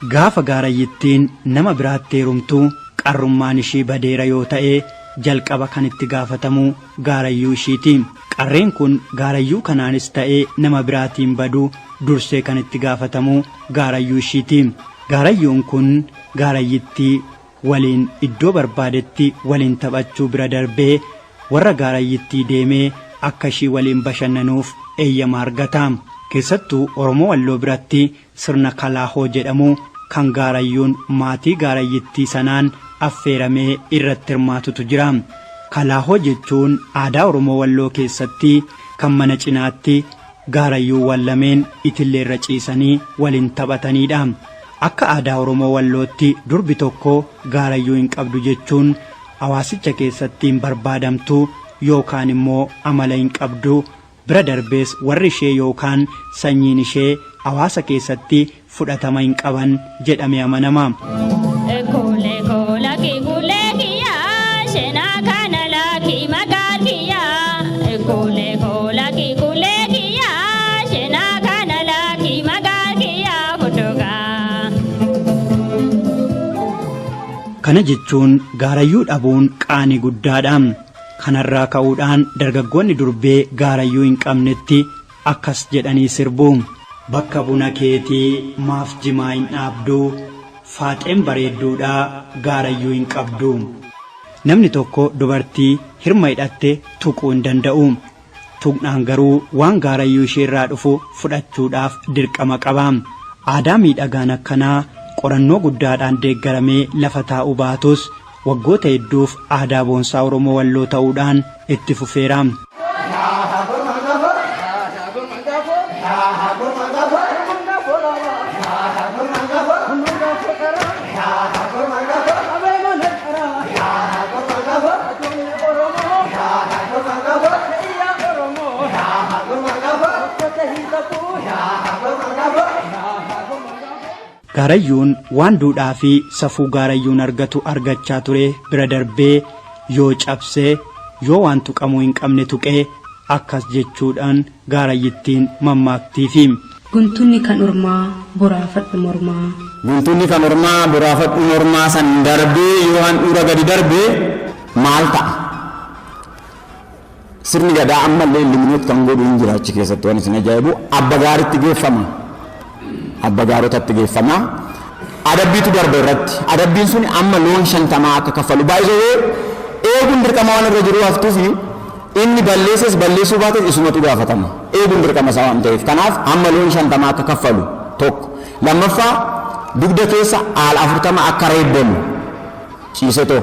Gaafa gaarayyittiin nama biraatti heerumtu qarrummaan ishii badeera yoo ta'e jalqaba kan itti gaafatamu gaarayyuu ishiiti. Qarreen kun gaarayyuu kanaanis ta'e nama biraatiin badu dursee kan itti gaafatamu gaarayyuu ishiiti. Gaarayyuun kun gaarayyittii waliin iddoo barbaadetti waliin taphachuu bira darbee warra gaarayyittii deemee akka ishii waliin bashannanuuf eeyyama argata. Keessattuu Oromoo Walloo biratti sirna Kalaahoo jedhamu kan gaarayyuun maatii gaarayyittii sanaan affeeramee irratti hirmaatutu jira. Kalaahoo jechuun aadaa Oromoo Walloo keessatti kan mana cinaatti gaarayyuuwwan lameen itilleerra ciisanii waliin taphataniidha. Akka aadaa Oromoo Wallootti durbi tokko gaarayyuu hin qabdu jechuun hawaasicha keessatti hin barbaadamtu yookaan immoo amala hin qabdu, bira darbees warri ishee yookaan sanyiin ishee hawaasa keessatti fudhatama hin qaban jedhamee amanama. Kuule kuula ki kuule kiyya seenaa kana laaki maqaan kiyya. Kuule kuula ki kuule kiyya seenaa kana laaki maqaan kiyya futukaa. Kana jechuun gaarayyuu dhabuun qaanii guddaadha. Kanarraa ka'uudhaan dargaggoonni durbee gaarayyuu hin qabnetti akkas jedhanii sirbu. Bakka buna keetii maaf jimaa hin dhaabdu, faaxeen bareedduudha gaarayyuu hin qabdu. Namni tokko dubartii hirma hidhatte tuquu hin danda'u. Tuqnaan garuu waan gaarayyuu isheerraa dhufu fudhachuudhaaf dirqama qaba. Aadaa miidhagaan akkanaa qorannoo guddaadhaan deeggaramee lafa taa'uu baatus waggoota hedduuf aadaa boonsaa Oromoo Walloo ta'uudhaan itti fufeera. Gaarayyuun waan duudhaa fi safuu gaarayyuun argatu argachaa ture bira darbee yoo cabse, yoo waan tuqamuu hin qabne tuqe akkas jechuudhaan gaarayyittiin mammaaktiifi. Guntunni kan ormaa boraafadhu mormaa. Guntunni kan ormaa boraafadhu mormaa san darbee yoo handhuura gadi darbe maal ta'a? Sirni gadaa ammallee illuminate kan godhu hin jira achi keessatti waan isin ajaa'ibu abba gaaritti geeffama. Abba gaarotatti geeffama. Adabbiitu darba irratti. Adabbiin sun amma loon 50 akka kaffalu. Baay'ee eeguun dirqama waan irra jiru haftuufi inni balleesses balleessuu baates isumatu gaafatama. Eeguun dirqama isaa waan ta'eef. Kanaaf amma loon 50 akka kaffalu tokko. Lammaffaa dugda keessa aal 40 akka reebbamu ciisetoo.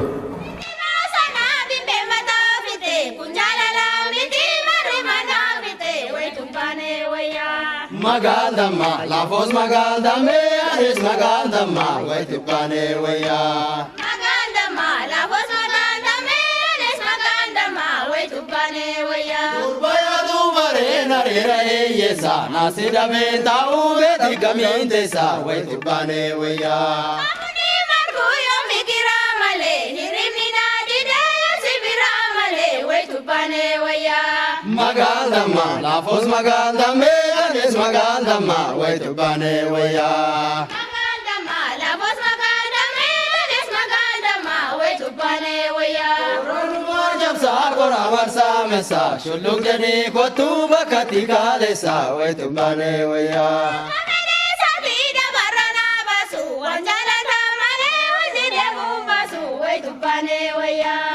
Magaal damma lafoos magaal dammee anis magaal damma wayitti baanee wayyaa. Magaan damma lafoos magaan dammee anis magaan damma wayitu baanee wayyaa. Durbaya dubareen hariira eeyyeessa naasi dameen taa'uu beeti gamiin teessa wayitti baanee wayyaa. Namni marguu yoomi giraa malee hirribni naa didee yoo si biraa malee wayitu baanee wayyaa. Magaal damma lafoos magaal dammee anis magaal damma wayitti baanee wayyaa. Magaan damma lafoos magaan dammee anis magaan damma wayitu baanee wayyaa. Oromoo jabsaa qora marsaa meessaa shulluq jedhii kottuu bakka tikaalessa wayitti baanee wayyaa. Amalee saatii dabarra naa baasu waan jaalatan malee wanti deemuun baasu wayitu baanee wayyaa.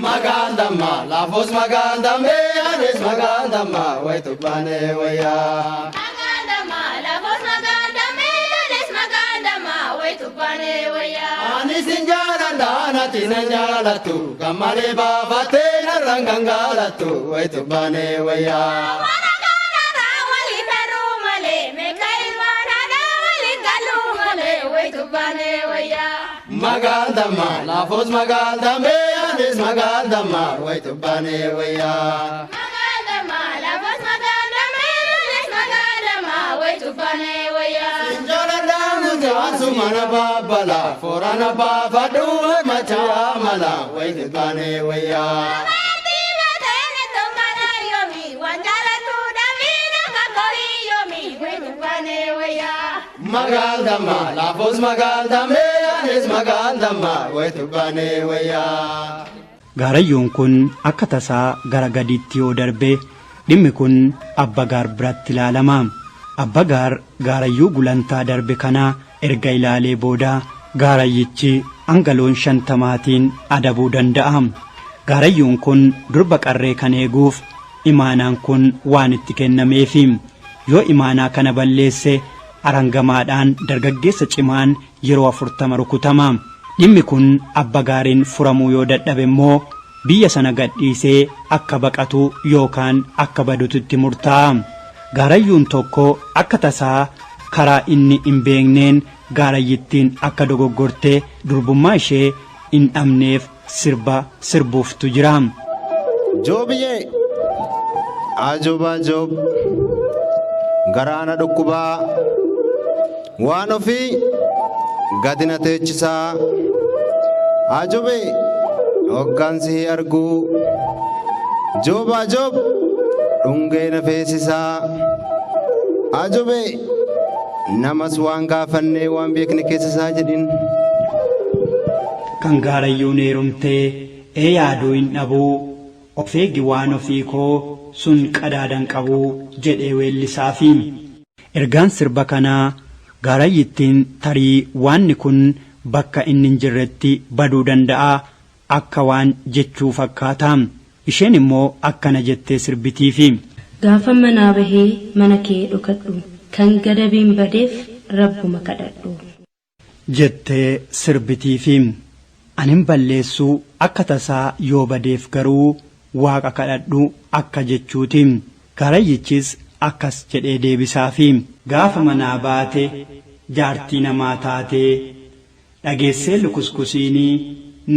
Magaan damma lafoos magaan dammee anis magaan damma wayitti baanee wayyaa. Magaan damma lafoos magaan dammee anis magaan damma wayitu baanee wayyaa. Ani sin jaaladha natti nan jaalattu gammalee baafattee narraan gangaalattu wayitti baanee wayyaa. Warra kanarraa waliin tarruu malee meeqa ilmaan haadhaa waliin galuu malee wayitu baanee wayyaa. Magaan damma lafoos magaan dammee anis magaan damma wayitti baanee wayyaa. Magaan damma lafoos magaan dammee anis magaan damma wayitu baanee wayyaa. Jaaladhaan jaasu mana babbala foorana baafadhu machaa mala wayitti baanee wayyaa. Amartii baatee tokkana yoomi waan jaalatu dhabiin akka koohii yoomi wayitu baanee wayyaa. Magaal damma laafos magaal dammee anis magaal damma wayitu baanee wayyaa. Gaarayyuun kun akka tasaa gara gadiitti yoo darbe dhimmi kun Abbagaar biratti ilaalama. Abbagaar gaarayyuu gulantaa darbe kana erga ilaalee booda gaarayyichi hanga loon 50tiin adabuu danda'a. Gaarayyuun kun durba qarree kan eeguuf imaanaan kun waan itti kennameefi. Yoo imaanaa kana balleesse arangamaadhaan dargaggeessa cimaan yeroo 40 rukutama. Dhimmi kun Abbagaariin furamuu yoo dadhabe immoo biyya sana gadhiisee akka baqatu yookaan akka badutu itti murtaa'a. Gaarayyuun tokko akka tasaa karaa inni hin beekneen gaarayyittiin akka dogoggorte durbummaa ishee hin dhabneef sirba sirbuuftu jira. Joobiyyee ajoobaa joob garaa na dhukkubaa waan ofii gadi na teechisaa ajobee hoggaan si arguu joobaa joob dhungee na feesisaa ajobee namas waan gaafannee waan beekne keessisaa jedhin. Kan gaarayyuun heerumtee ee yaaduu hin dhabuu of eegi waan ofii koo sun qadaadan qabuu jedhee weellisaafi. Ergaan sirba kanaa gaarayyittiin tarii waanni kun bakka inni hin jirretti baduu danda'a akka waan jechuu fakkaata. Isheen immoo akkana jettee sirbitiifi. Gaafa manaa bahee mana kee dhokadhu. Kan gadabiin badeef rabbuma kadhadhu. Jettee sirbitiifi. Anin balleessuu akka tasaa yoo badeef garuu waaqa kadhadhu akka jechuuti. Gaarayyichis akkas jedhee deebisaafi. Gaafa manaa baate jaartii namaa taatee dhageessee lukuskusiinii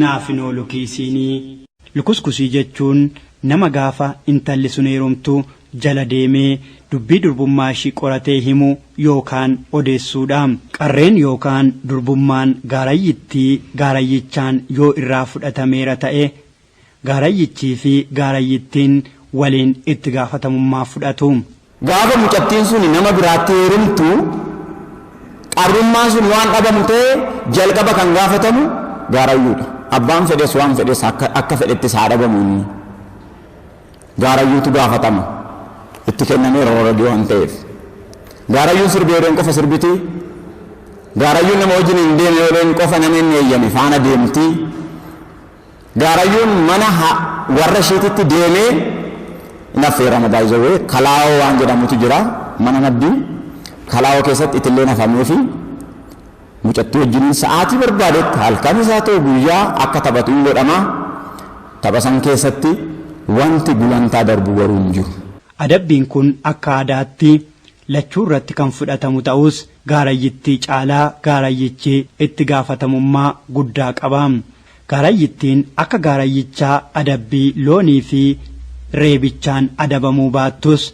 naaf hin oolu kiisiinii. Lukuskusii jechuun nama gaafa intalli sun heerumtu jala deemee dubbii durbummaa ishii qoratee himu yookaan odeessuudha. Qarreen yookaan durbummaan gaarayyittii gaarayyichaan yoo irraa fudhatameera ta'e gaarayyichii fi gaarayyittiin waliin itti gaafatamummaa fudhatu. Gaafa mucattiin sun nama biraatti heerumtu qarrummaan sun waan dhabamu ta'e jalqaba kan gaafatamu gaarayyuudha. Abbaan fedhes waan fedhes akka fedhettis haa dhabamu inni. Gaarayyuutu gaafatama. Itti kennameera already waan ta'eef. Gaarayyuun sirbi yoo qofa sirbiti. Gaarayyuun nama wajjin hin deemne yoo qofa nama inni eeyyame faana deemti. Gaarayyuun mana warra isheetitti deemee hin affeerama baay'ee kalaa'oo waan jedhamutu jira mana maddii kalaa'oo keessatti itillee nafamee fi mucattii wajjiniin sa'aatii barbaadetti halkan isaa ta'u guyyaa akka taphatu hin godhama. Tapha san keessatti wanti gulantaa darbu garuu hin jiru. Adabbiin kun akka aadaatti lachuu irratti kan fudhatamu ta'us gaarayyittii caalaa gaarayyichi itti gaafatamummaa guddaa qaba. Gaarayyittiin akka gaarayyichaa adabbii loonii fi reebichaan adabamuu baattus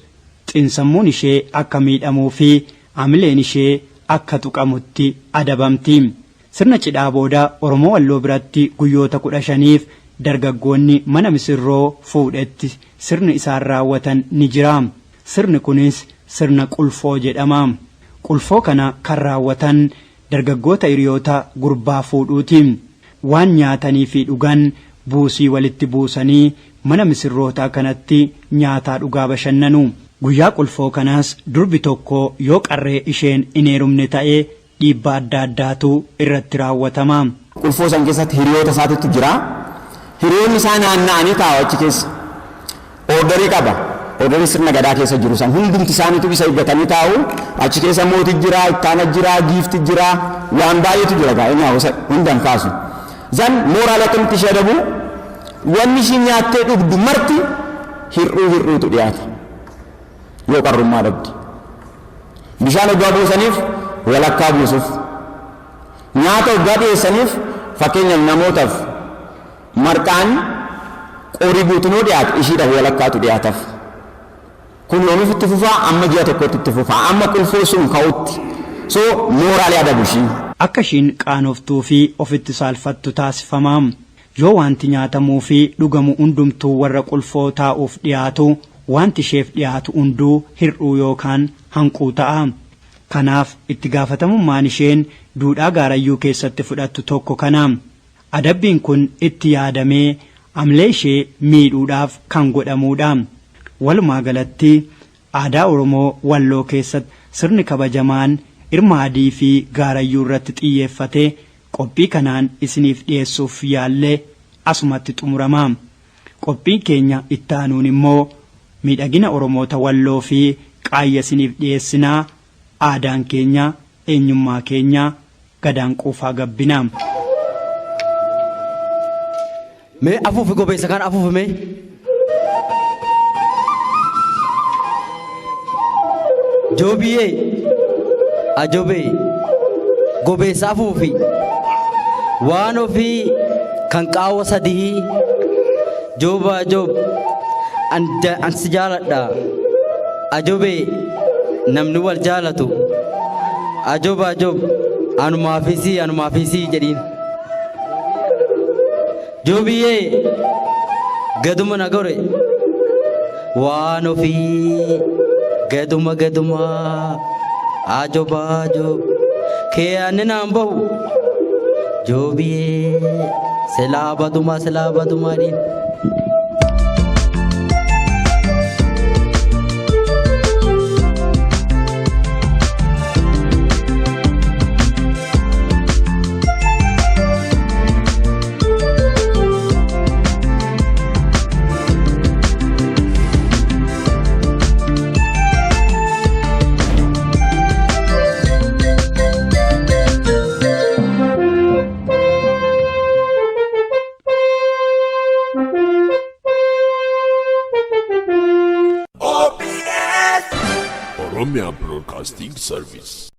xiinsammuun ishee akka miidhamuu fi amileen ishee akka tuqamutti adabamti. Sirna cidhaa booda Oromoo Walloo biratti guyyoota 15f dargaggoonni mana misirroo fuudhetti sirni isaan raawwatan ni jira. Sirni kunis sirna qulfoo jedhama. Qulfoo kana kan raawwatan dargaggoota hiriyoota gurbaa fuudhuuti. Waan nyaatanii fi dhugan buusii walitti buusanii mana misirrootaa kanatti nyaataa dhugaa bashannanu. Guyyaa qulfoo kanaas durbi tokko yoo qarree isheen hin heerumne ta'e dhiibbaa adda addaatu irratti raawwatama. Qulfoo san keessatti hiriyoota isaatitu jira. Hiriyoonni isaa naanna'anii taa'u achi keessa. Orderii qaba. Orderii sirna gadaa keessa jiru san hundumti isaaniitu isa eeggatanii taa'u. Achi keessa mooti jira, ittaana jira, giifti jira, waan baay'eetu jira gaa inni hawwasa hundan kaasu. Zan mooraalii akkamitti ishee adabu wanni ishii nyaattee dhugdu marti hir'uu hir'uutu dhiyaata. Yoo qarrummaa dhabdi. Bishaan hoggaa buusaniif walakkaa buusuuf. Nyaata hoggaa dhiyeessaniif fakkeenyaaf namootaaf marqaan qorii guutuun yoo dhiyaate ishiidhaaf walakkaatu dhiyaataaf. Kun yoomiif itti fufaa amma ji'a tokkotti itti fufaa amma qulfoo sun ka'utti. So mooraalii adabu ishii. Akka ishiin qaanoftuu fi ofitti saalfattu taasifama. Yoo wanti nyaatamuu fi dhugamu hundumtuu warra qulfoo taa'uuf dhiyaatu wanti isheef dhiyaatu hunduu hir'uu yookaan hanquu ta'a. Kanaaf itti gaafatamummaan isheen duudhaa gaarayyuu keessatti fudhattu tokko kana. Adabbiin kun itti yaadamee amlee ishee miidhuudhaaf kan godhamuudha. Walumaa galatti aadaa Oromoo Walloo keessatti sirni kabajamaan irma adii fi gaarayyuu irratti xiyyeeffate qophii kanaan isiniif dhiyeessuuf yaalle asumatti xumurama. Qophiin keenya itti aanuun immoo miidhagina Oromoota Walloo fi qaayya isiniif dhiyeessina. Aadaan keenya eenyummaa keenya Gadaan quufaa gabbina. Mee afuufi gobeessa kana afuufi mee. Joobiyee ajobee gobeessa afuufi waan ofii kan qaawwa sadii jooba ajoob an si jaaladha ajobee namni wal jaalatu ajob ajob anumaafisii anumaafisii jedhiin. Joobiyee gaduma na gore waan ofii gaduma gaduma ajoba ajob kee anni naan bahu joobiyee silaa baduma silaa baduma dhiin. Oromia Broadcasting Service.